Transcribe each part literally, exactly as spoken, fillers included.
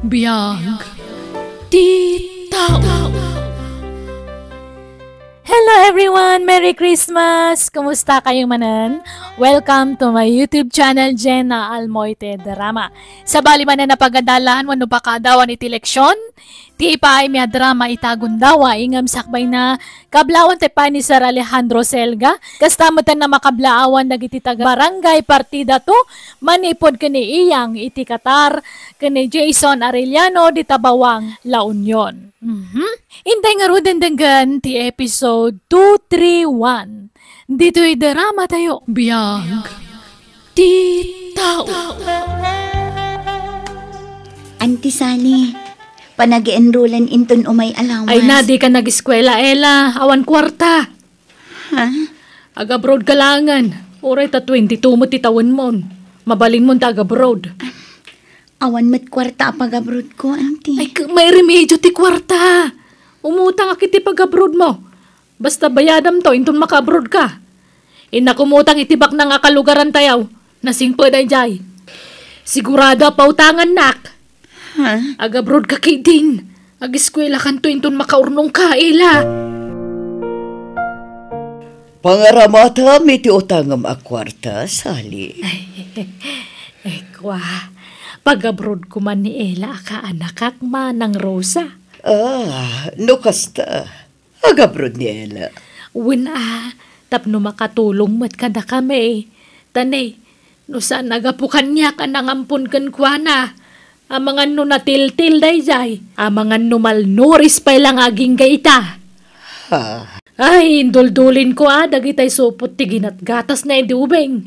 Biag ti tao. Hello everyone! Merry Christmas! Kumusta kayo manen? Welcome to my YouTube channel, Jenna Almoite Drama. Sabali manen a pagadalan wenno pakaadawan iti leksyon, ti ipaaymi a drama ita Gundaway, ngem sakbay na, kablawan ti pay ni Sir Alejandro Selga, kasta met a makablaawan dagiti taga Barangay Partida two, manipud ken ni Iyang iti Qatar, ken ni Jason Arellano di Tabawang, La Union. Mhm. Intay ngaruden denggen ti episode two three one. Ditoy drama tayo. Biag ti tao. Auntie Sally, panag-enrollan inton umay allowance. Ay na, di ka nag-eskwela, Ella. Awan kwarta. Ha? Ag-abroad ka langen. Uray ta twenty-two met ti tawenmon. Mabalinmon ta ag-abroad. Awan met kwarta a pag-abroad ko, auntie. Ay, k-, may remedyo ti kwarta. Umutang a ket ti pag-abroad mo. Basta bayadamto inton maka-abroad ka. Innak umutang iti baknang a kalugaran tayo. Nasingpet daydiay. Sigurado a pautangannak. Ha? Ag-abroad ka ketdin. Ag-eskwela kanto inton makaurnong ka, Ella. Pangaramatam iti utangem a kwarta, Sally. Ay, eh, kwa, pag-abroad ko man ni Ella a kaanakak, Manang Rosa. Ah, no kasta, ag-abroad ni Ella. Wen a, tapno makatulong met kadakami. Ta ne, no saan a gapu kaniak a nangampon kenkuana, amangan no natiltil daydiay, amangan no malnourished pay la nga agingga ita. Ha? Ay, induldulinko a dagitay supot ti ginatgatasna idi ubing.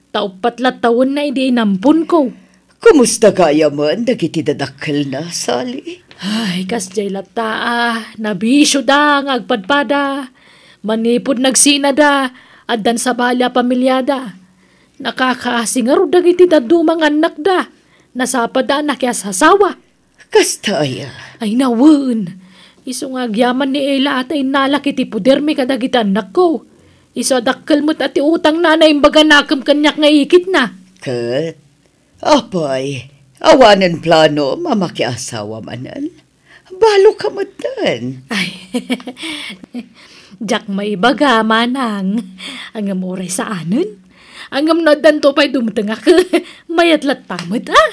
Ta uppat la tawenna idi inamponko. Kumusta gayamen dagiti dadakkelna, Sally? Ay, kasdiay latta a, nabisioda nga agpadpada. Manipud nagsinada, addan sabali a pamiliada. Nakakaasi ngarud dagiti dadduma nga annakda. Nasapada a nakiasasawa. Kasta aya? Ay, nawen. Isu nga agyaman ni Ella a ta innalak iti podermi kadagiti annakko. Isu a dakkel met a ti utangna a naimbaganakem kaniak nga ikitna. Ket, apay, awanen plano a makiasawa manen? Balo ka metten. Ay, diak maibaga, manang. Ngem uray saanen. Ngem no addanto pay dumtengak, mayat latta met, a.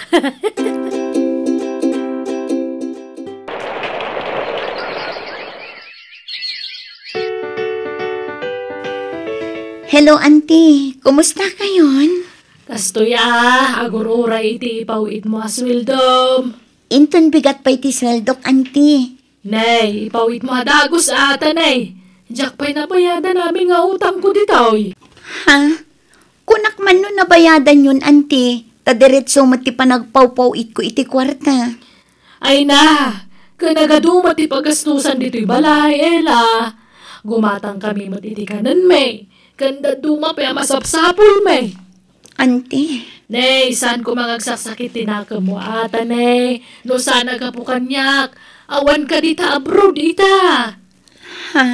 Hello, auntie. Kumusta kayon? Kastoy a, agur-uray iti ipaw-itmo a sueldom. Inton bigat pay ti sueldok, auntie. Nay, ipaw-itmo a dagus a ta, nay. Diak pay nabayadan amin nga utangko ditoy. Ha? Kunak man no nabayadanyon, auntie, ta diretso met ti panagpawpaw-itko iti kuarta. Ay na, ken nagadu met ti pagastusan ditoy balay, Ella. Gumatangkami met iti kanenmi, ken dadduma pay a masapsapulmi. Auntie. Nay, saan ko nga agsaksakit ti nakemmo a ta, nay. No saan a gapu kaniak, awan ka dita abroad ita. Ha?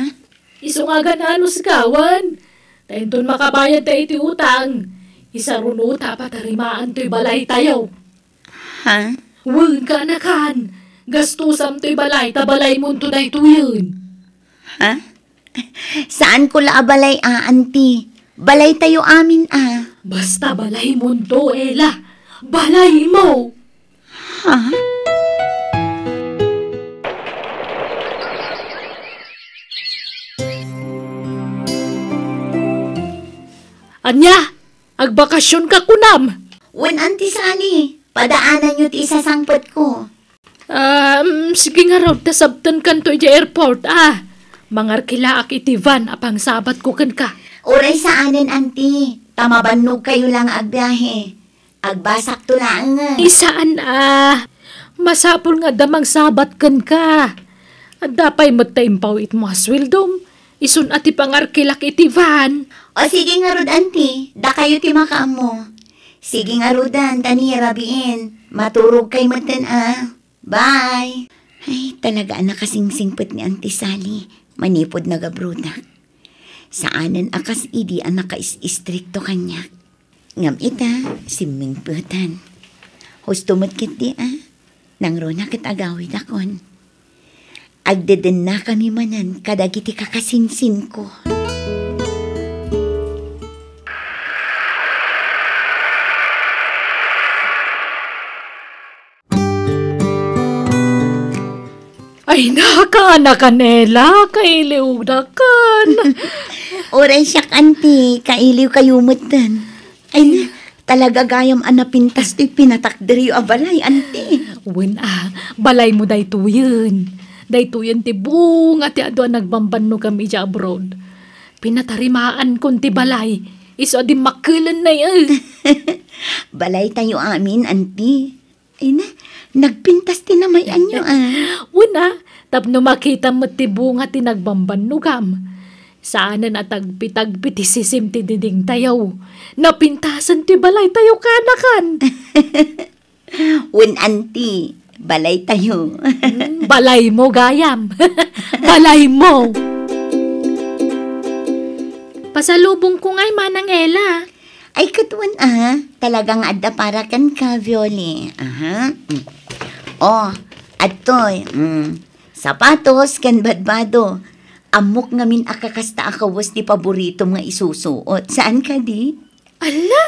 Isu nga agan-anos gawan. Ta inton makabayad ta iti utang, isaruno ta a patarimaan toy balay tayo. Ha? Wen, kaanakan. Gastusam toy balay ta balaymonto daytoyen. Ha? Saan ko la a balay a, auntie? Balay tayo amin a. Basta balaymonto, Ella. Balaymo! Ha? Ania? Agbakasyon ka kunam? Wen, Auntie Sally, padaananyo ti isasangpetko. Um, sige ngarud, ta sabtenkanto idiay airport, a. Mangarkilaak iti van a pangsabatko kenka. Uray saanen, Auntie, ta mabannog kayo la nga agbiahe. Agbasakto laeng. Ay, saan a. Masapul nga adda mangsabat kenka. Adda pay met ta impaw-itmo a sueldom. Isun a ti pangarkilak iti van. O sige ngarud, Auntie, dakayo ti makaammo. Sige ngaruden, ta ni rabiin. Maturog kay metten a. Bye. Ay, talaga a nakasingsingpet ni Auntie Sally manipud nagabrodak. Saanen a kas idi a nakais-istrikto kaniak. Ngem ita, simmingpeten. Husto met ketdi a. Nangruna ket agawidakon. Agdedennakami manen kadagiti kakasinsinko. Ay, nakaanakan, Ella, kailiwdakan. Uray siak, anti, kailiw kayo metten. Ay, na, talaga gayam a napintas ti pinatakderyo a balay, anti. Wen a, balaymo daytoyen. Daytoyen ti bunga ti adu a nagbambannogam idiay abroad. Pinatarimaan kon ti balay, isu a dimmakkelan nay, eh. Balay tayo amin, anti. Ay na, nagpintas ti namay-anyo, ah. Wen a, tapno makita met ti bunga ti nagbambannogam. Saanen a tagpi-tagpi ti sisim ti didingtayo. Napintasen ti balaytayo kanakan. Wen, anti, balaytayo. Hmm, balaymo, gayam. Balaymo. Pasalubongko ngay, Manang Ella. Ay, ket wen a, talaga nga adda para kenka, Violi. Aha. Mm. Oh, adtoy. Mm. Sapatos ken badbado. Ammok ngamin a kakasta a kawes ti paboritom nga isusuot. Saan kadi? Ala,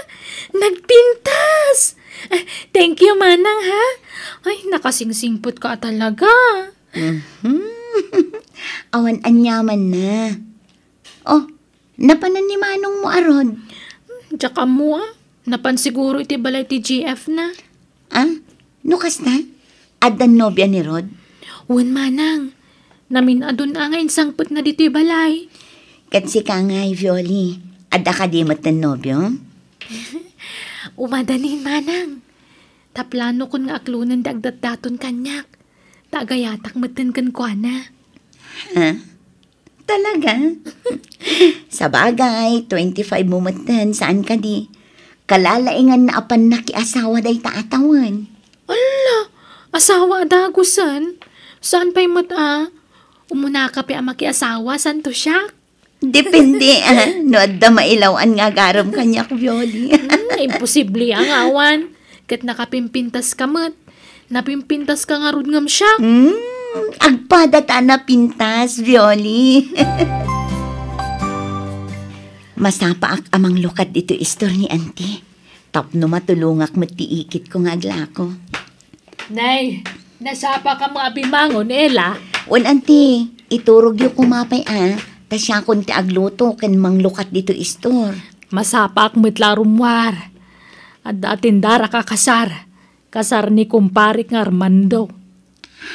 nagpintas! Ah, thank you, Manang, ha? Ay, nakasingsingpet ka talaga. Mhm. Awan aniamanna. Oh, napanan ni manongmo a Rod? Diak ammo, ah. Napan siguro iti balay ti G F na. Ah? No kasta? Addan nobia ni Rod? Wen, Manang. Namin-adun a nga insangpetna ditoy balay. Ket sika ngay, Violi, adda kadi metten nobio? Umadanin, Manang. Ta planokon nga aklonen ti agdatdaton kaniak. Ta agayatak metten kenkuana. Ha? Talaga? Sabagay, twenty-five mo metten, saan kadi? Kalalaingan na apan nakiasawa dayta a tawen. Ala, asawa a dagusen? Saan pay met a? Umunaka pay a makiasawa, santo siak. Depende, ah, no adda mailaw-an nga agarem kaniak, Violi. Hmm, imposible a nga awan. Ket nakapimpintas ka met. Napimpintas ka ngarud ngem siak. Hmm, agpada ta a napintas, Violi. Masapaak a manglukat ditoy istor ni Auntie. Tapno matulongak met ti ikitko nga aglako. Nay, nasapa ka mo a bimangon, Ella? Wen, Auntie, iturogyo koma pay a, ta siakon ti agluto ken manglukat ditoy istor. Masapaak met la rummuar. Adda a tindarak a kasar. Kasar ni kumparek nga Armando.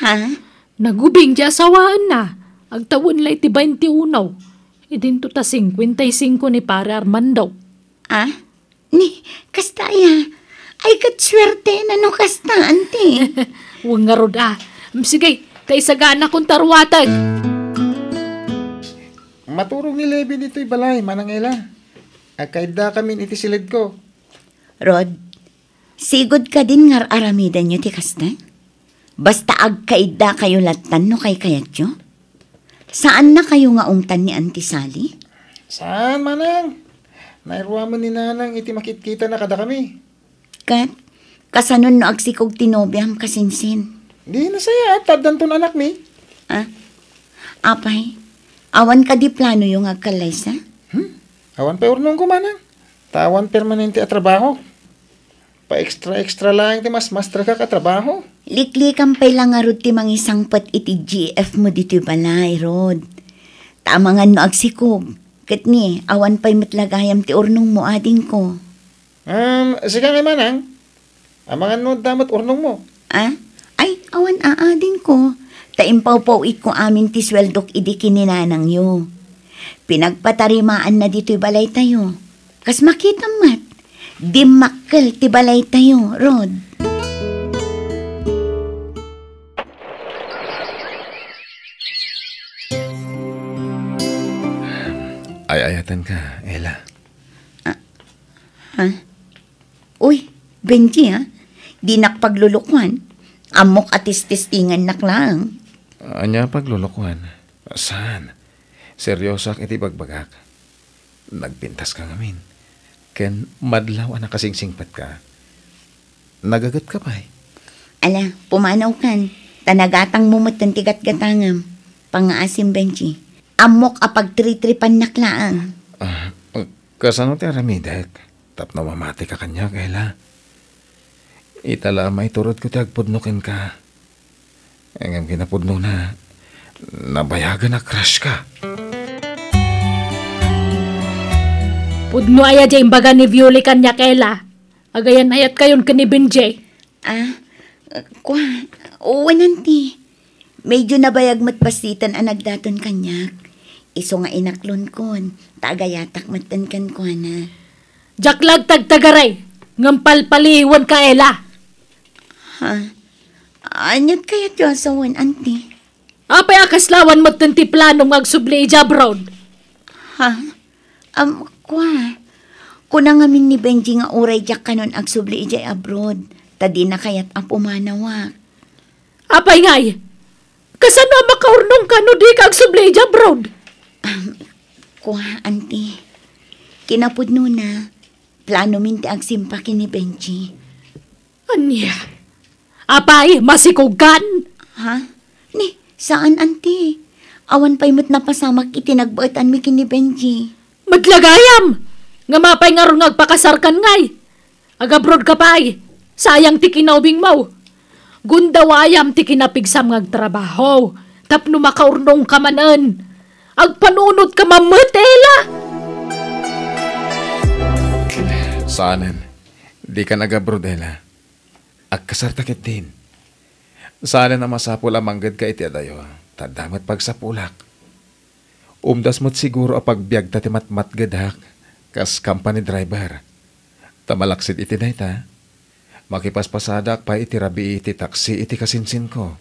Ha? Nagubing ti asawaenna. Agtawen la iti baintiuno. Idinto ta singkuenta y singko ni Pare Armando. Ah? Ni, kasta aya? Ay, ket suerte na no kasta, Auntie. Wen ngarud a. Sige, ta isaganakon ta ruateg. Maturog ni Levi ditoy balay, Manang Ella. Agkaiddakamin iti siledko. Rod, sigud kadin nga ar-aramidenyo ti kasta? Basta agkaiddakayo lattan no kaykayatyo? Saannakayo nga ungtan ni Auntie Sally? Saan, Manang. Nairuamen ni Nanang iti makitkitana kadakami. Ket, kasanon no agsikog ti nobiam, kasinsin? Di nasayaat, ta addanton anakmi. Ah? Apay, awan kadi planoyo nga agkallaysa? Hmm? Awan pay urnongko, Manang. Ta awan permanente a trabaho. Pa-extra-extra laeng ti masmasterka a trabaho. Liklikan pay la ngarud ti mangisangpet iti G F mo ditoy balay, Rod. Ta amangan no agsikog, ket ni, awan pay met la gayam ti urnongmo, adingko. Um, sika ngay, Manang. Amangan no adda met urnongmo. Ah? Ay, awan a, adingko. Ta impawpaw-itko amin ti sueldok idi ken ni nanangyo. Pinagpatarimaanna ditoy balaytayo. Kas makitam met, dimmakkel ti balaytayo, Rod. Ay-ayatenka, Ella. Ah, ha? Uy, Benji, ha? Dinak paglulukuan. Ammok a tististingannak laeng. Ania paglulukuan? Saan? Seriosoak iti bagbagak. Nagpintaska ngamin. Ken madlaw a nakasingsingpetka. Nagagetka pay? Ala, pumanawkan, ta nagatangmo metten ti gatgatangam. Pangngaasim, Benji. Ammok a pagtritripannak laeng. Ah, kasano ti aramidek? Tapno mamatika kaniak, Ella. Ita la a maiturodko ti agpudno kenka. Ngem kinapudnona, nabayagan a crush ka. Pudno aya diay imbaga ni Violi kaniak, Ella? Agayan-ayatkayon ken ni Benji. Ah, kua, wen, anti. Medyo nabayag met passitan a nagdaton kaniak. Isu nga inaklonkon, ta agayatak metten kenkuana. Diak la agtagtagaray, ngem palpaliiwenka, Ella. Ha? Aniat kayatyo a sawen, anti? Apay a kasla awan metten ti planom nga agsubli idiay abroad? Ha? Am, kua. Kuna ngamin ni Benji nga uray diak kanon agsubli idiay abroad, ta dina kayat a pumanawak. Apay ngay? Kasano a makaurnongka no dika agsubli idiay abroad? Am, kua, anti. Kinapudnona, planomin ti agsimpa ken ni Benji. Ania? Apay, masikogkan? Ha? Ni, saan, anti. Awan pay met napasamak iti nagbaetanmi ken ni Benji. Met la gayam! Ngem apay ngarud nga agpakasarkan ngay? Agabroad ka pay. Sayang ti kinaubingmo. Gundawayam ti kinapigsam nga agtrabaho. Tapno makaurnongka manen. Agpanunotka man met, Ella! Saanen. Dikan agabroad, Ella. Agkasarta ketdin. Saanen a masapul a manggedka iti adayo, ta adda met pagsapulak. Umdas met siguro a pagbiagta ti matmatgedak kas company driver. Ta malaksid iti dayta, makipaspasadak pay iti rabii ti taksi iti kasinsinko.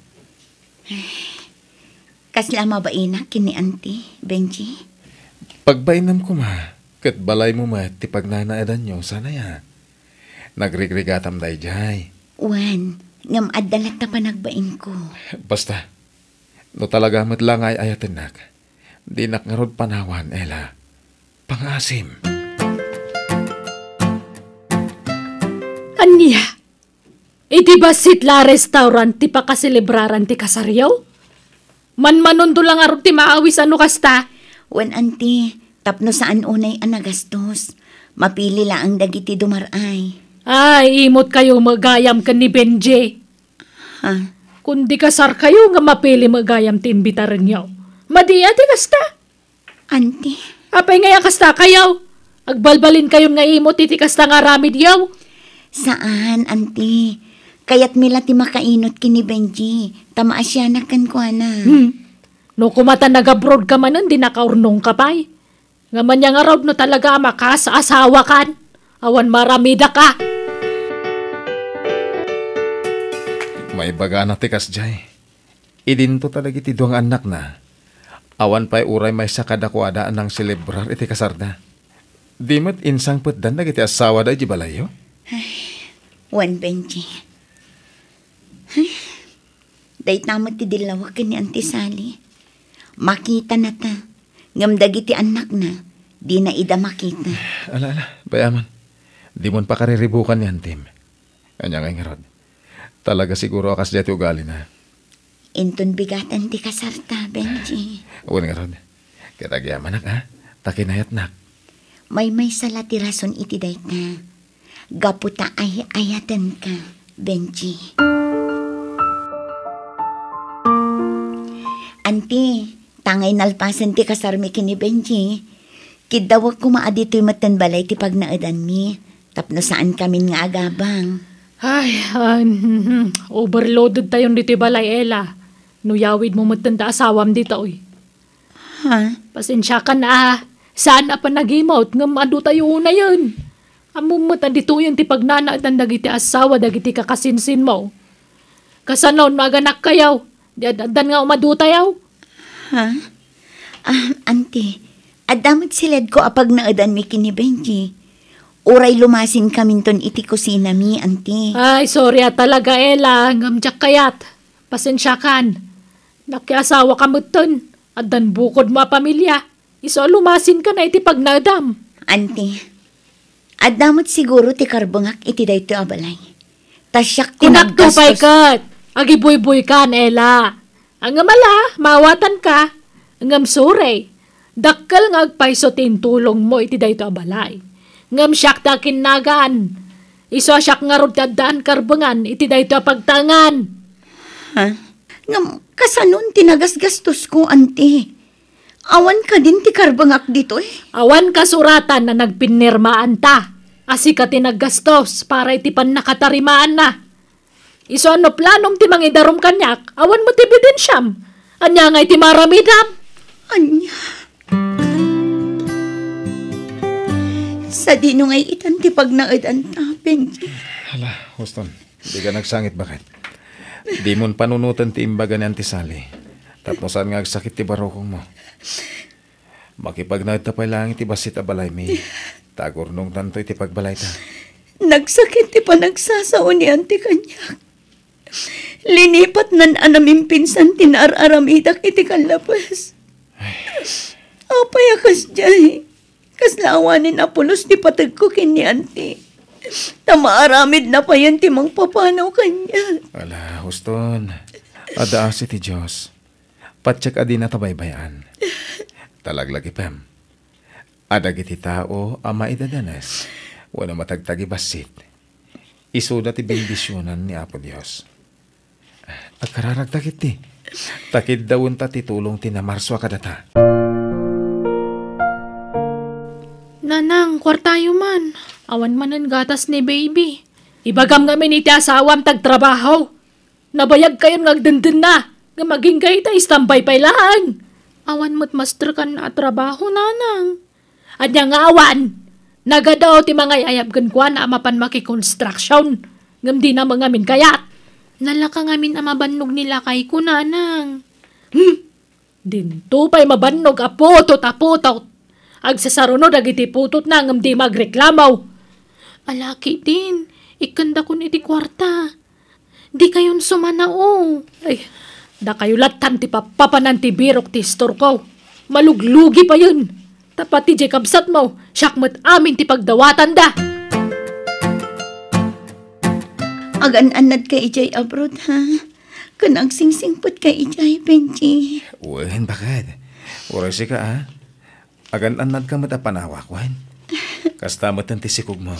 Kasla mabainak ken ni Auntie, Benji? Pagbainem koma, ket balaymo met ti pagnanaedanyo, saan aya? Nagrigrigatam daydiay. Wen, ngem adda latta panagbainko. Basta, no talaga met la nga ay-ayatennak, dinak ngarud panawan, Ella. Pangaasim. Ania? Iti bassit la a restaurant ti pakaselebraran ti kasaryo? Manmanonto la ngarud ti maawis a no kasta? Wen, Auntie, tapno saan unay a nagastos. Mapili laeng dagiti dumar-ay. Ay, imotkayo met gayam ken ni Benji. Ha? Kundi kasarkayo nga mapili met gayam ti imbitarenyo. Madi a ti kasta? Auntie. Apay ngay a kastakayo? Agbalbalinkayon nga imot iti kasta nga aramidyo? Saan, Auntie. Kayatmi la ti makainot ken ni Benji, ta maasianak kenkuana. Hmm. No koma ta nagabroad ka manen, di nakaurnong ka pay. Ngem ania ngarud no talaga a makaasawa kan? Awan maramidaka. Maibagana ti kasdiay. Idinto ta dagiti dua nga annakna, awan pay uray maysa kadakuada a nangselebrar iti kasarda. Di met insangpetdan dagiti assawada idiay balayyo? Ay, wen, Benji. Ay, dayta met ti dillawek ken ni Auntie Sally. Makitanata, ngem dagiti annakna, dina ida makita. Ala, ala, bay-aman. Dimon pakariribukan ni Antim. Ania ngay ngarud? Talaga siguro a kasdiay ti ugalina. Inton bigaten ti kasarta, Benji. Wen ngarud. Ket agyamanak, a, ta kinayatnak. Maymaysa la ti rason iti dayta. Gapu ta ay-ayatenka, Benji. Auntie, tangay nalpasen ti kasarmi ken ni Benji. Kiddawek koma a ditoy metten balay ti pagnaedanmi. Tapno saankamin nga agabang. Ay, ah, overloaded tayon ditoy balay, Ella. No yawidmo metten ta asawam ditoy. Ha? Pasensiakan a, saan a panagimot ngem adu tayo unayen. Ammom met a ditoyen ti pagnanaedan dagiti asawa dagiti kakasinsinmo. Kasano no aganakkayo? Di ad-addan nga umadu tayo? Ha? Ah, Auntie, adda met siledko a pagnaedanmi ken ni Benji. Uray lumasinkaminton iti kusinami, Auntie. Ay, sorry a talaga, Ella, ngem diak kayat. Pasensiakan. Nakiasawa ka metten. Addan bukodmo a pamilia. Isu a lumasinka na iti pagnaedam. Auntie, adda met siguro ti karbengak iti daytoy a balay. Ta siak ti Kunakto pay naggastos. Ket, agibuybuykan, Ella. Ngem ala, maawatanka. Ngem sure, dakkel nga agpayso ti intulongmo iti daytoy a balay. Ngem siak ti akinnagan. Isu a siak ngarud ti addaan karbengan iti daytoy a pagtaengan. Ha? Ngem kasanon ti nagasgastosko, anti? Awan kadin ti karbengak ditoy? Awan kasuratan a nagpinirmaanta a sika ti naggastos para iti pannakatarimaanna. Isu a no planom ti mangidarum kaniak, awan met ebidensiam. Ania ngay ti maaramidam? Ania? Sadino ngay itan ti pagnaedanta, Benji? Hala, Houston, dika nagsangit, baket. Dimon panunoten ti imbaga ni Auntie Sally. Tapno saan nga agsakit ti barukongmo. Makipagnaedta pay laeng iti bassit a balaymi. Ta agurnongtanto iti pagbalayta. Nagsakit ti panagsasao ni Auntie kaniak. Linipatnan a namimpinsan ti naar-aramidak iti kallabes. Apay a kasdiay? Kasla awanen a pulos ti pategko ken ni Auntie. Ta maaramidna payen ti mangpapanaw kaniak. Ala, Houston. Adda asi ti Dios. Patiek a dinata baybay-an. Ta laglagipem a dagiti tao a maidadanes wenno matagtagibassit, isuda ti bendisionan ni Apo Dios. Agkararagta ketdi, ta kiddawenta ti tulong ti namarsua kadata. Nanang, kuartayo man. Awan manen gatas ni baby. Ibagam ngamin iti asawam ti agtrabaho. Nabayagkayon nga agdendenna, ngem agingga ita istambay pay laeng. Awan met masterkan a trabaho, nanang. Ania nga awan? Nagadu ti mangay-ayab kenkuana a mapan makikonstruksion, ngem dina met ngamin kayat. Nalaka ngamin a mabannog ni lakayko, nanang. Hmm, Dinto pay mabannog a putot a putot. Agsasaruno dagiti putotna ngem di magreklamo. Ala ketdin, ikkandakon iti kuarta. Dikayon sumanao. Ay, dakayo lattan ti pappapanan ti birok ti istorko. Maluglugi payen. Ta pati jay kabsatmo, siak met amin ti pagdawatanda. Agan-annadka idiay abroad, ha? Ken agsingsingpetka idiay, Benji. Wen, baket. Uray sika, a. Agan-annadka met a panawak, wen? Kasta met ti sikogmo.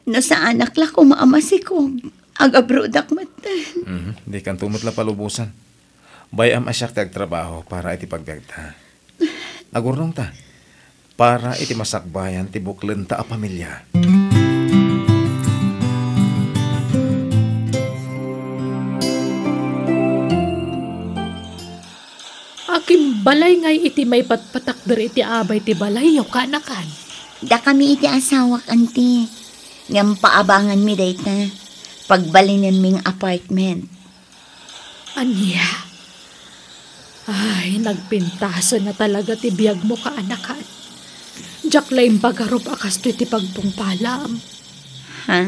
No saanak la koma a masikog, agabrodak met. Mhm, dikanto met la palubosan. Bay-am a siak ti agtrabaho para iti pagbiagta. Agurnongta para iti masakbayan ti buklenta a pamilia. Akimbalay ngay iti maipatpatakder iti abay ti balayyo, kaanakan. Dakami iti asawak, anti. Ngem paabanganmi dayta. Pagbalinenmi nga apartment. Ania? Ay, nagpintasen a talaga ti biagmo, kaanakan. Diak la impagarup a kastoy ti pagtungpalam. Ha?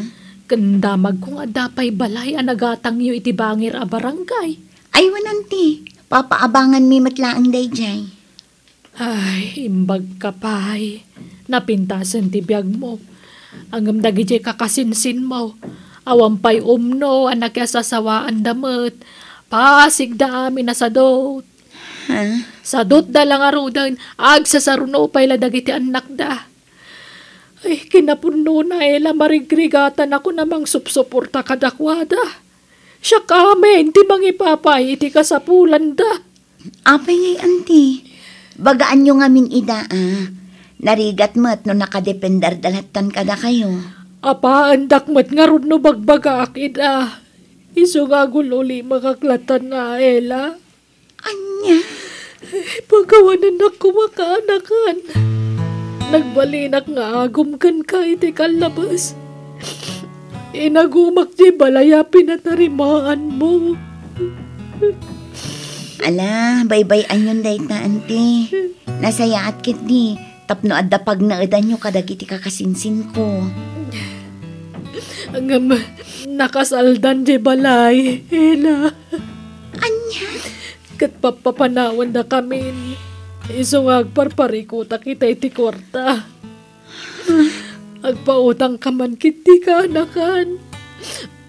Ken damagko nga adda pay balay a nagatangyo iti bangir a barangay. Ay, wen, anti. Papaabanganmi met laeng daydiay. Ay, imbagka pay. Napintasen ti biagmo. Ngem dagidiay kakasinsinmo, awan pay umno a nakiasasawaanda met. Pasigda amin a sadut. Ha? Sadutda la ngaruden, agsasaruno pay la dagiti annakda. Ay, kinapudnona, Ella, marigrigatanakon a mangsupsuporta kadakuada. Siak amin ti mangipapay iti kasapulanda. Apay ngay, anti? Bagaanyo ngamin ida, a. Narigat met no nakadependerda lattan kadakayo. Apaandak met ngarud no bagbagaak ida. Isu nga agul-ulimekak lattan a, Ella. Ania? Pagawanennak koma, kaanakan. Nagbalinak nga agum kenka iti kallabes. Inagumak ti balay a pinatarimaanmo. Ala, baybay-anyon dayta, anti. Nasayaat ketdi tapno adda pagnaedanyo kadagiti kakasinsinko. Ngem nakasaldan ti balay, Ella. Ania? Ket pappapanawendakamin. Isu nga agparparikutak ita iti kuarta. Agpautangka man ketdi, kaanakan.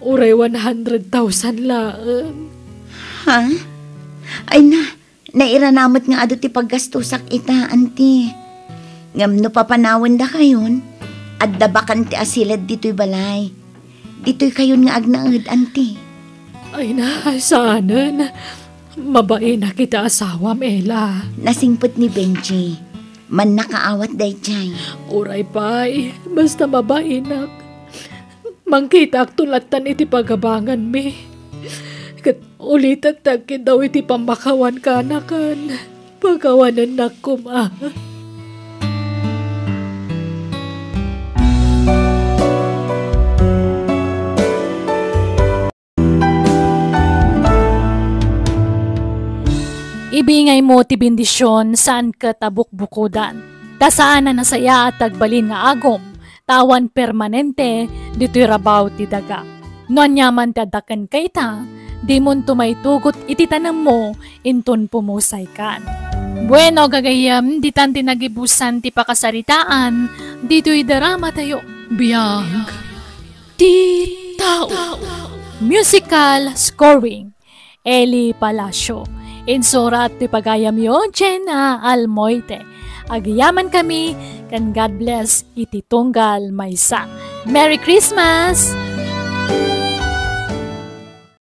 Uray one hundred thousand laeng. Ha? Ay na, nairana met nga adu ti paggastusak ita, anti. Ngem no papanawendakayon, adda bakante a siled ditoy balay. Ditoykayon nga agnaed, anti. Ay na, saanen. Mabainak ita asawam, Ella. Nasingpet ni Benji. Mannakaawat daydiay. Uray pay, basta mabainak. Mangkitaakto lattan iti pagabanganmi. Ket ulitek ti agkiddaw iti pammakawan kanakan. Pakawanennak koma. Ibingaymo ti bendision saan ket a bukbukodan. Ta saan a nasayaat ti agbalin nga agom, ta awan permanente ditoy rabaw ti daga. No aniaman ti adda kenka ita, dimonto maitugot iti tanemmo inton pumusaykan. Bueno, gagayyem, ditan ti nagibusan ti pakasaritaan ditoy dramatayo. Biag ti tao. Musical scoring, Eli Palacio. Insurat ti pagayamyo, Jenna Almoite. Agyamankami, ken God bless iti tunggal maysa. Merry Christmas!